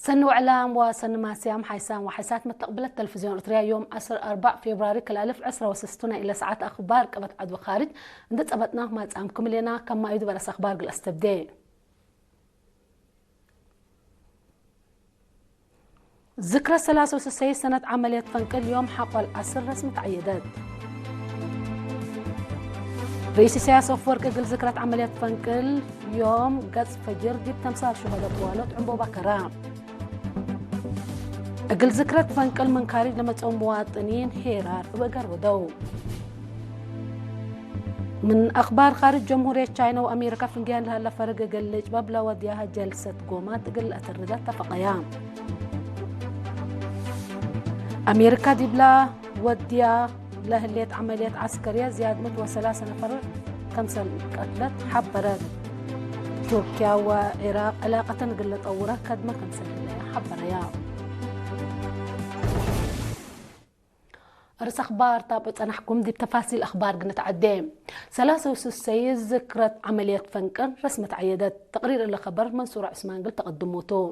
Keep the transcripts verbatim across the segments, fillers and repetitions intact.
ሰኒ ወዕላም ወሰኒ ማስያም ሓይሳም ወሓይሳት መተቅብለት ተለፍዝዮን ኤርትርያ ዮም ዐስር አርባዕ ፌብራሪ ክልተ አልፍ ዕስራ ወሰለስቱ ናይ እለ ሰዓት አኽባር ቀበት ዐድ ወኻርጅ እንዴ ጸበጥና ማጽአምኩም ሌና። ከማዩ ድበረስ አኽባር ግል አስተብዴ። ዝክረ ሰላሰ ወስሰይ ሰነት ዐመልየት ፈንቅል ዮም ሐቆ ለዐስር ረስሚ ተዐየደት። ርኢስ ኢሳያስ አፈወርቂ እግል ዝክረት ዐመልየት ፈንቅል ዮም ገጽ ፈጅር ዲብ ተምሳል ሹሀደት ዋሎት ዕንቦባ ከራ። እግል ዝክረት ፈንቅል ምን ካርጅ ለመጽኦ ምዋጥኒን ሄራር እብ እገር ወደው። ምን አኽባር ካርጅ፣ ጀምሁርየት ቻይነ ወአሜሪካ ፍንጌን ለሀለ ፈርግ እግል ልጭበብ ለወድያሀ ጀልሰት ጎማት እግል ለአተርዳ ተፈቀያ። አሜሪካ ዲብላ ወድያ ለህሌት ዐመልየት ዐስከርየ ዝያድ ምእት ወሰላሰ ነፈር ከምሰል ቀትለት ሐበረት። ቱርክያ ወዒራቅ ዕላቀተን እግል ለጠውረ ከድመ ከምሰል ህለየ ሐበረያ። አርእስ አኽባር ታብዕ ጸናሕኩም፣ ዲብ ተፋሲል አኽባር ግንትዐዴ። ሰላሰ ወስሰይ ዝክረት ዐመልየት ፈንቅል ረስመት ዐየደት። ተቅሪር እለ ኸበር መንሱር ዑስማን እግል ተቀድሙ ቱ።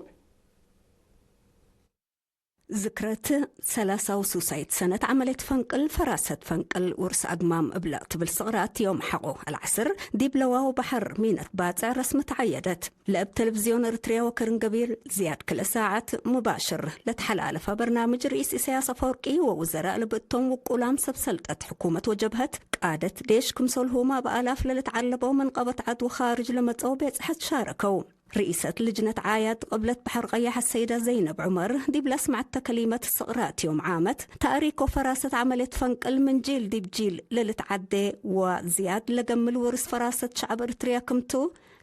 ዝክረት ሰላሳ ወሱሳይት ሰነት ዐመልየት ፈንቅል ፈራሰት ፈንቅል ውርስ አግማም እብለ ትብል ስቅራት ዮም ሐቆ አልዐስር ዲብ ለዋው በሐር ሚነት ባጽዕ ረስመት ዐየደት። ለእብ ተለፍዝዮን ኤርትርያ ወከርን ገቢር ዝያድ ክልኤ ሳዐት ሙባሽር ለተሐላለፈ በርናምጅ፣ ርኢስ ኢሳያስ አፈወርቂ ወውዘራእ ለብእቶም ውቁላም ሰብ ሰልጠት ሕኩመት ወጀብሀት ቃደት ዴሽ ክምሰልሁመ እብ አላፍ ለልትዐለበው ምን ቀበት ዐድ ወኻርጅ ለመጽአው ቤጽሐት ሻረከው። ርኢሰት ልጅነት ዓያድ ቅብለት በሐር ቀያሕ አሰይደ ዘይነብ ዑመር ዲብ ለአስመዐተ ከሊመት፣ ስቅራት ዮም ዓመት ተእሪክ ወፈራሰት ዐመልየት ፈንቅል ምን ጂል ዲብ ጂል ለልትዓዴ ወዝያድ ለገምል ውርስ ፈራሰት ሸዐብ ኤርትርያ ክምቱ፣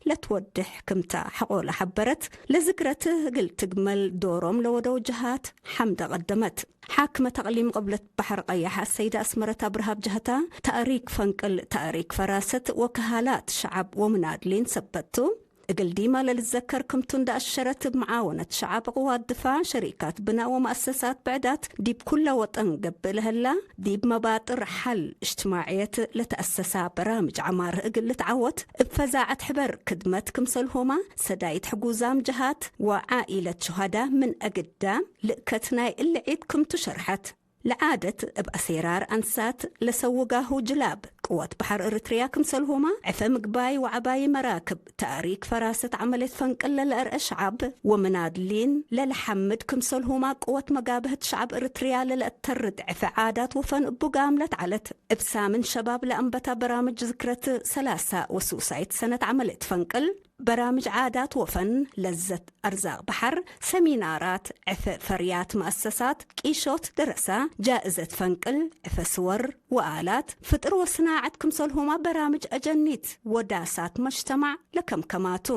ለትወድሕ ክምተ ሐቆለ ሐበረት። ለዝክረት እግል ትግመል ዶሮም ለወደው ጀሃት ሐምደ ቀደመት። ሓክመት አቅሊም ቅብለት በሐር ቀያሕ አሰይደ አስመረት አብርሃ እብ ጀህታ፣ ተእሪክ ፈንቅል፣ ተእሪክ ፈራሰት ወከሃላት ሸዐብ ወምናድሊን ሰበት ቱ። እግል ዲማ ለልትዘከር ክምቱ እንደ አሸረት፣ እብ መዓወነት ሸዐብ፣ ቅዋት ድፋዕ፣ ሸሪካት ብናእ ወመአሰሳት ብዕዳት ዲብ ኩለ ወጠን ገብእ ለህላ፣ ዲብ መባጥር ሐል እጅትማዕየት ለተአሰሳ በራምጅ ዐማር እግል ልትዓወት፣ እብ ፈዛዐት ሕበር ክድመት ክምሰልሁማ ሰዳይት ሕጉዛም ጀሃት ወዓኢለት ሹሀዳ ምን አግዳም ልእከት ናይ እሊ ዒድ ክምቱ ሸርሐት። ለዓደት እብ አሴራር አንሳት ለሰውጋሁ ጅላብ ቅወት በሐር ኤርትርያ ክምሰልሁማ ዕፈ ምግባይ ወዐባይ መራክብ፣ ተእሪክ ፈራሰት ዐመልየት ፈንቅል ለለአርአ ሸዐብ ወምናድሊን ለለሐምድ ክምሰልሁማ ቅወት መጋብህት ሸዐብ ኤርትርያ ለለአተርድ ዕፈ ዓዳት ወፈን እቡ ጋምለት ዐለት። እብ ሳምን ሸባብ ለአንበታ በራምጅ ዝክረት ሰላሳ ወሱሳይት ሰነት ዐመልየት ፈንቅል፣ በራምጅ ዓዳት ወፈን፣ ለዘት አርዛቅ በሐር፣ ሰሚናራት፣ ዕፈ ፈርያት መአሰሳት፣ ቂሾት ደረሳ፣ ጃእዘት ፈንቅል፣ ዕፈ ስወር ወአላት፣ ፍጥር ወስናዐት ክምሰልሁማ በራምጅ አጀኒት ወዳሳት መጅተማዕ ለከምከማቱ።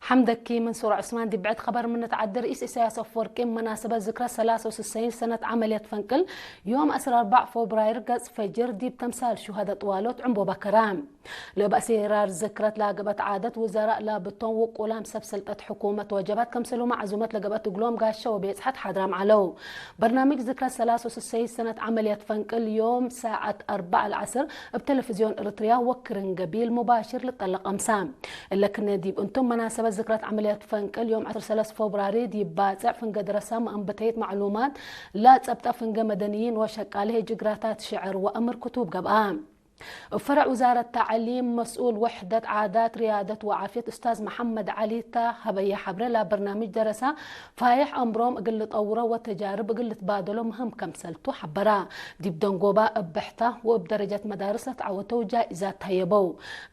ሐምደኪ መንሱር ዑስማን። ዲብ ብዕድ ኸበር ምን ንትዓዲ፣ ርኢስ ኢሳያስ አፈወርቂ መናሰበት ዝክረ ሰላሰ ወስሰይን ሰነት ዐመልየት ፈንቅል ዮም ዐስር አርባዕ ፎብራይር ገጽ ፈጅር ዲብ ተምሳል ሹሀደ ጥዋሎት ዕንቦባ ከራም። ለእብ አሴራር ዝክረት ላግበት ዓደት ውዘራእ ላብቶም ውቁላም ሰብ ሰልጠት ሕኩመት ወጀባት ከምሰልሁመ ዐዙመት ለገብአት እግሎም ጋሸ ወቤጽሐት ሓድራም ዐለው። በርናምጅ ዝክረት ሰላሰ ወስሰይን ሰነት ዐመልየት ፈንቅል ዮም ሳዐት አርበዕ ለዐስር እብ ተለፍዝዮን ኤርትርያ ወክርን ገቢል ሙባሽር ልጠለቅ አምሳ። እለ ክነ ዲብ እንቱም መናሰበት ዝክረት ዐመልየት ፈንቅል ዮም ዐስር ሰለስ ፎብራሪ ዲብ ባጽዕ ፍንገ ደረሳ መአንብተይት መዕሉማት ለጸብጠ ፍንገ መደንይን ወሸቃልህ ጅግራታት ሽዕር ወአምር ክቱብ ገብአ። እብ ፈረዕ ውዛረት ተዕሊም መስኡል ወሕደት ዓዳት ርያደት ወዓፍየት ኡስታዝ መሐመድ ዐሊ ተ ሀበየ ሐብረ ለበርናምጅ ደረሳ ፋይሕ አምሮም እግል ልጠውሮ ወተጃርብ እግል ልትባደሎ ምህም ከምሰልቱ ሐበራ። ዲብ ደንጎባ እብ ብሕታ ወእብ ደረጀት መዳርስ ለትዓወተው ጃኢዛት ተሀየበው።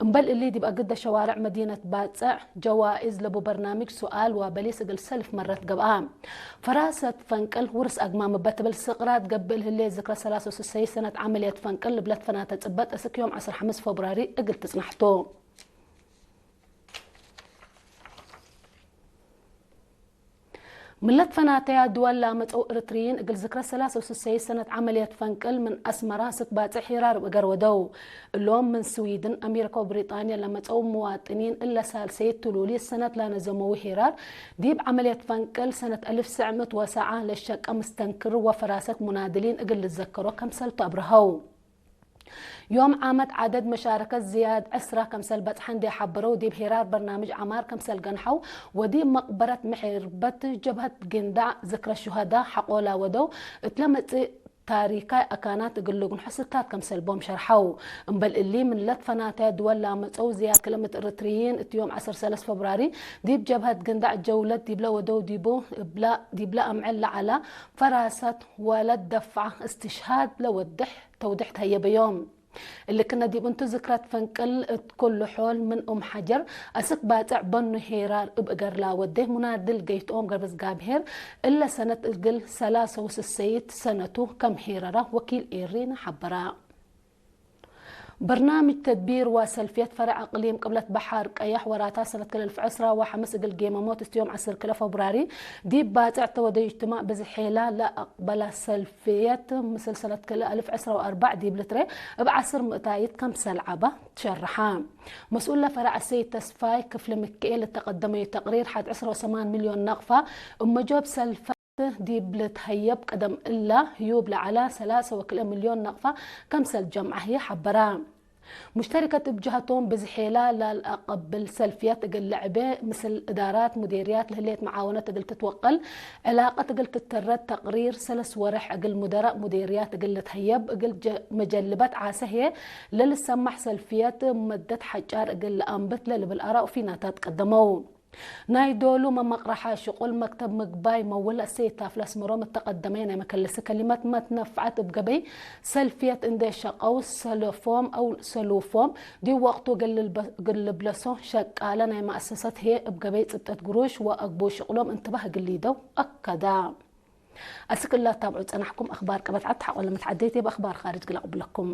እምበል እሊ ዲብ አግደ ሸዋርዕ መዲነት ባጽዕ ጀዋኢዝ ለቡ በርናምጅ ሱኣል ወበሊስ እግል ሰልፍ መረት ገብአ። ፈራሰት ፈንቅል ውርስ አግማም እበ ትብል ስቅራት ገብእ ለህሌት ዝክረ ሰላሰ ወስሰይ ሰነት ዐመልየት ፈንቅል ልብለት ፈናተ ጽበጥ እስክ ዮም ዐስር ሐምስ ፎብራሪ እግል ትጽናሕ ቱ። ምን ለትፈናተያ ድወል ላመጽአው ኤርትርይን እግል ዝክረ ሰላሰ ወስሰይ ሰነት ዐመልየት ፈንቅል ምን አስመራ እስክ ባጽዕ ሄራር እብ እገር ወደው። እሎም ምን ስዊድን፣ አሜሪካ ወብሪጣንያ ለመጽአው ምዋጥኒን እለ ሳልሰይት ትሉሊት ሰነት ላነዘመው ሄራር፣ ዲብ ዐመልየት ፈንቅል ሰነት አልፍ ትሰዕ ምእት ወሰብዓ ለሸቀ ምስተንክር ወፈራሰት ሙናድሊን እግል ልዘከሮ ከምሰልቱ አብርሀው። ዮም ዓመት ዐደድ መሻረከት ዝያድ ዕስራ ከምሰል በጽሐ እንዴ ሐበረው፣ ዲብ ሄራር በርናምጅ ዐማር ከምሰል ገንሐው ወዲብ መቅበረት ምሕርበት ጀብሀት ግንዳዕ ዝክረ ሹሀዳ ሐቆ ላወደው እትለ መጽእ ታሪካይ አካናት እግል ልግንሖ ስታት ከምሰል ቦም ሸርሐው። እምበል እሊ፣ ምን ለትፈናተያ ድወል ላመጸው ዝያድ ክልኤ ምእት እርትርይን እት ዮም ዐስር ሰለስ ፈብራሪ ዲብ ጀብሀት ግንዳዕ ጀውለት ዲብለ ወደው ዲቡ እብላ፣ ዲብለ አምዕል ለዐላ ፈራሳት ወለት ደፍዐ እስትሽሃድ ለወድሕ ተውድሕ ተሀየበዮም። እሊ ክነ ዲብ እንቱ ዝክረት ፈንቅል እት ኩሉ ሖል ምን ኡም ሐጀር አስክ ባጽዕ በኑ ሄራር እብ እገር ላወዴ ሙናድል ገይትኦም ገብረዝጋብሄር እለ ሰነት እግል ሰላሰ ወስሰይት ሰነቱ ከም ሄረረ ወኪል ኤሪና ሐበራ። በርናምጅ ተድቢር ወሰልፍየት ፈረዕ እቅሊም ቅብለት በሐር ቀየሕ ወራታ ሰነት ክልኤ አልፍ ዕስራ ወሐምስ እግል ጌመሞት እስቲ ዮም ዐስር ክልኤ ፈብራሪ ዲብ ባጽዕ ተወደዩ እጅትማዕ ብዝሔላ ለአቅበላ ሰልፍ ፍየት ምስል ሰነት ክልኤ አልፍ ዕስራ ወአርበዕ ዲብ ልትሬ እብ ዐስር ምእታይት ከምሰል ዐባ ትሸርሐ። መስኡል ለፈረዕ ሰይድ ተስፋይ ክፍለ ምክኤል እተ ቀደመዩ ተቅሪር፣ ሐድ ዕስራ ወሰማን ሚልዮን ነቅፋ እብ መጆብ ሰልፈት ዲብ ልትሀየብ፣ ቀደም እላ ህዩብ ለዐላ ሰላሰ ወክልኤ ሚልዮን ነቅፋ ከምሰል ጀምዐ ህዬ ሐበራ። ሙሽተሪከት እብ ጀሀቶም ብዝሔላ ላልአቀብል ሰልፍየት እግል ለዐቤ፣ ምስል እዳራት ሙዴርያት ለህሌት መዓወነት እግል ትትወቀል፣ ዕላቀት እግል ትተረድ ተቅሪር፣ ሰለስ ወሬሕ እግል ሙደረእ ሙዴርያት እግል ልትሀየብ፣ እግል ጀ-፣ መጀልበት ዓሰ ህዬ ለልሰማሕ ሰልፍየት መደት ሐጫር እግል ለአንብት ለልብል አራእ ወፊናታት ቀደመው። ናይ ዶሉ መመቅረሓ ሽቁል መክተብ ምግባይ መውል አሰይድ ታፍለ አስመሮም እተ ቀደመየ ናይ መከለሲ ከሊመት፣ መትነፍዐት እብ ገበይ ሰልፍየት እንዴ ሸቀው ሰለፎም አው ሰሉፎም ዲብ ወቅቱ እግል ልበ-፣ እግል ልብለሶ ሸቃለ ናይ መአሰሰት ህዬ እብ ገበይ ጽብጠት ግሩሽ ወአግቡይ ሽቅሎም እንትባህ እግል ሊደው አከዳ። አስክ እላ ታብዑ ጸናሕኩም አክባር ቀበት ዐድ ሐቆ ለመትዐደይት እብ አክባር ካርጅ ግል አቅብለኩም።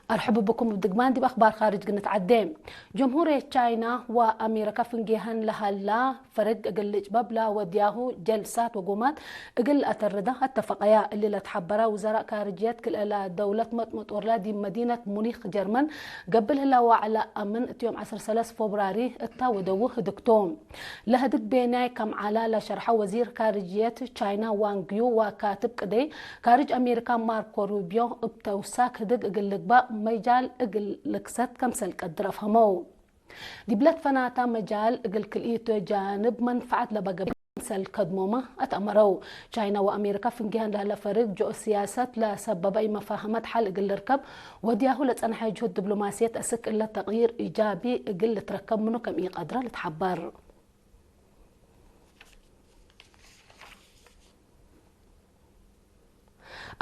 አርሕብ ብኩም። እብ ድግማን ዲብ አክባር ካርጅ ግንትዐዴ። ጀምሁርየት ቻይና ወአሜሪካ ፍንጌሀን ለሀላ ፈርግ እግል ልጭበብ ለወድያሁ ጀልሳት ወጉማት እግል አተርዳ አተፈቀያ። እሊ ለትሐበረ ውዘራእ ካርጅየት ክልኤ ለደውለት መጥመጦርላ ዲብ መዲነት ሙኒክ ጀርመን ገብእ ለህላ ዋዕላ አምን እት ዮም ዐስር ሰለስ ፎብራሪ እታ ወደዉ ህድግቱ። ለህድግ ቤናይ ከም ዐላ ለሸርሐ ወዚር ካርጅየት ቻይና ዋንግ ዩ ወካትብ ቅደይ ካርጅ አሜሪካ ማርኮ ሩቢዮ፣ እብ ተውሳክ ህድግ እግል ልግባእ መጃል እግል ልክሰት ከምሰል ቀድር አፍሀመው። ዲብለ ትፈናታ መጃል እግል ክልኢቱ ጃንብ መንፈዐት ለበገበ ከምሰል ከድሞመ አትአመረው። ቻይና ወአሜሪካ ፍንጌሀን ለህለ ፈርግ ጂኦሲያሰት ለሰበበ ኢመፋሀመት ሐል እግል ልርከብ ወድያሁ ለጸንሐ ጅሁድ ዲብሎማስየት አስክ እለ ተቅይር ኢጃቢ እግል ልትረከብ ምኑ ከም ኢቀድረ ልትሐበር።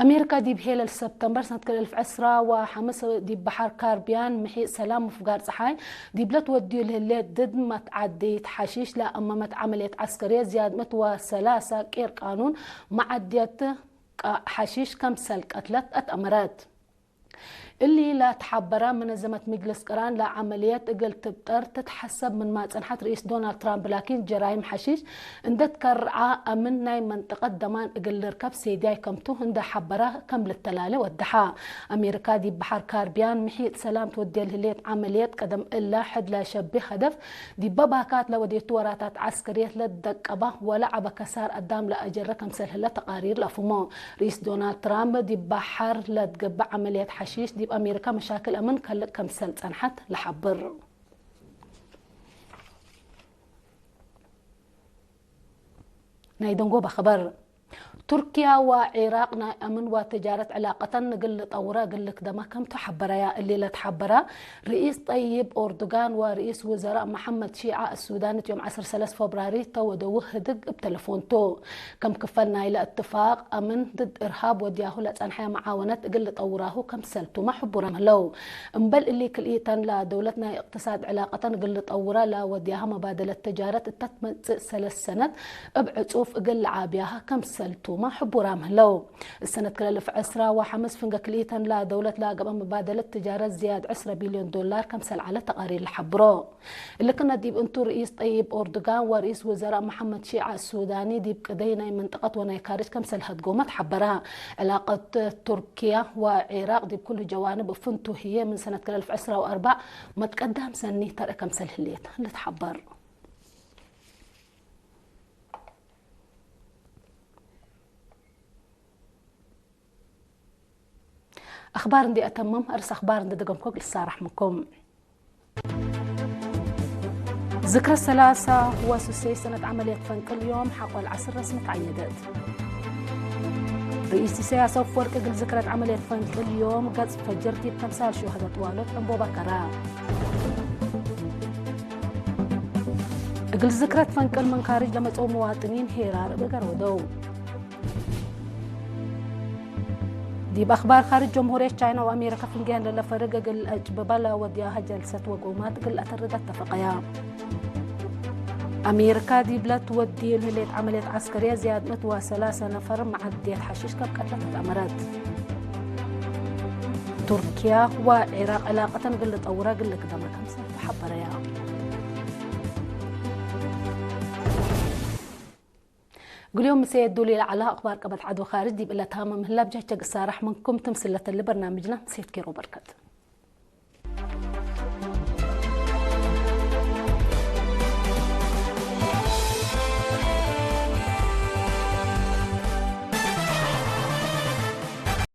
አሜሪካ ዲብ ሄለል ሰብተምበር ሰነት ክልኤ አልፍ ዕስራ ወሐምስ ዲብ በሐር ካርቢያን ምሒጥ ሰላም ምፍጋር ጸሓይ ዲብለ ትወድዩ ለህሌት ድድ መትዓድይት ሐሺሽ ለአመመት ዐመልየት ዐስከርየት ዝያድ ምእት ወሰላሳ ቄር ቃኑን መዓድየት ሐሺሽ ከምሰል ቀትለት አትአመረት። እሊ ለትሐበረ መነዘመት ምጅልስ ቅራን ለዐመልየት እግል ትብጠር ትትሐሰብ ምንመ ጸንሐት፣ ርኢስ ዶናልድ ትራምፕ ላኪን ጀራይም ሐሺሽ እንዴ ትከርዐ አምን ናይ መንጠቀት ደማን እግል ልርከብ ሴድያይ ከምቱ እንዴ ሐበረ ከም ልተላሌ ወደሐ። አሜሪካ ዲብ በሐር ካርቢያን ምሒጥ ሰላም ትወዴ ለህሌት ዐመልየት ቀደም እለ ሕድ ለሸቤህ ሀደፍ ዲበ ባካት ለወዴቱ ወራታት ዐስከርየት ለትደቀበ ወለዐበ ከሳር አዳም ለአጀረ ከምሰል ህለ ተቃሪር ለአፍሞ። ርኢስ ዶናልድ ትራምፕ ዲብ በሐር ለትገብእ ዐመልየት ሐሺሽ ዲብ አሜሪካ መሻክል አምን ከልቅ ከምሰል ጸንሐት ለሐብር። ናይ ደንጎበ ኸበር። ቱርክያ ወዒራቅ ናይ አምን ወትጃረት ዕላቀተን እግል ልጠውረ እግል ልክደመ ከምቱ ሐበረያ። እሊ ለትሐበረ ርኢስ ጠይብ ኦርዱጋን ወርኢስ ውዘራእ መሐመድ ሺዓ አሱዳን እት ዮም ዐስር ሰለስ ፈብራሪ ተወደዉ ህድግ እብ ተለፎን ቱ። ከም ክፈል ናይለ እትፋቅ አምን ድድ እርሃብ ወድያሁ ለጸንሐ መዓወነት እግል ልጠውራሁ ከምሰልቱመ ሕቡራም ህለው። እምበል እሊ ክልኢተን ለደውለት ናይ እቅትሳድ ዕላቀተን እግል ልጠውረ ለወድያሃ መባደለት ትጃረት እተ ትመጽእ ሰለስ ሰነት እብ ዕጹፍ እግል ለዓብያሃ ከምሰልቱመ ሕቡራም ህለው። እሰነት ክለ እልፍ ዕስራ ወሐምስ ፍንገ ክልኢተን ለደውለት ለገብአ መባደለት ትጃረት ዝያድ ዕስረ ቢልዮን ዶላር ከምሰል ዐለ ተቃሪር ለሐብሮ። እሊ ክነ ዲብ እንቱ ርኢስ ጠይብ ኦርዱጋን ወርኢስ ውዘራእ መሐመድ ሺዓ ሱዳኒ ዲብ ቅደይ ናይ መንጠቀት ወናይ ካርጅ ከምሰል ሀድጎመ ተሐበራ። ዕላቀት ቱርክያ ወዒራቅ ዲብ ኩሉ ጀዋንብ እፍንቱ ህዬ ምን ሰነት ክለ እልፍ ዕስራ ወአርበዕ መትቀዳም ሰኒ ተርአ ከምሰል ህሌት ልትሐበር። አኽባር እንዴ አተምም፣ አርእስ አኽባር እንዴ ደገምኮ እግል እሳረሕ ምንኩም። ዝክረ ሰላሳ ወሱሴ ሰነት ዐመልየት ፈንቅል ዮም ሐቆ ለዐስር ረስሚ ተዐየደት። ርኢስ ኢሰያስ አፈወርቂ እግል ዝክረት ዐመልየት ፈንቅል ዮም ገጽ ፈጅር ዲብ ተምሳል ሹሀደ ጥዋሎት ዕንቦባ ከረ። እግል ዝክረት ፈንቅል ምን ካርጅ ለመጽኦ መዋጥኒን ሄራር እብ እገር ወደው። ዲብ አኽባር ካርጅ፣ ጀምሁርየት ቻይና ወአሜሪካ ፍንጌ ለለፈርግ እግል አጭብባ ለወድያሃ ጀልሰት ወቁማት እግል ለአተርድ አተፈቀያ። አሜሪካ ዲብ ለትወድዩ ለህሌት ዐመልየት ዐስከርየ ዝያድ ምእት ወሰላሰ ነፈር መዓድየት ሐሺሽ ከም ቀትለት አትአመረት። ቱርክያ ወዒራቅ ዕላቀተን እግል ልጠውራ እግል ልክደመ ከምሰል ተሐበረያ። እግል ዮም ምሰየዱ ለዐለ አኽባር ቀበት ዐድ ወካርጅ ዲብ እለ ተሀመ ምህላ ብጀህቸግ እሳረሕ ምንኩም። ትምስለተ ለበርናምጅና ምሰየት ኬሮ በርከት።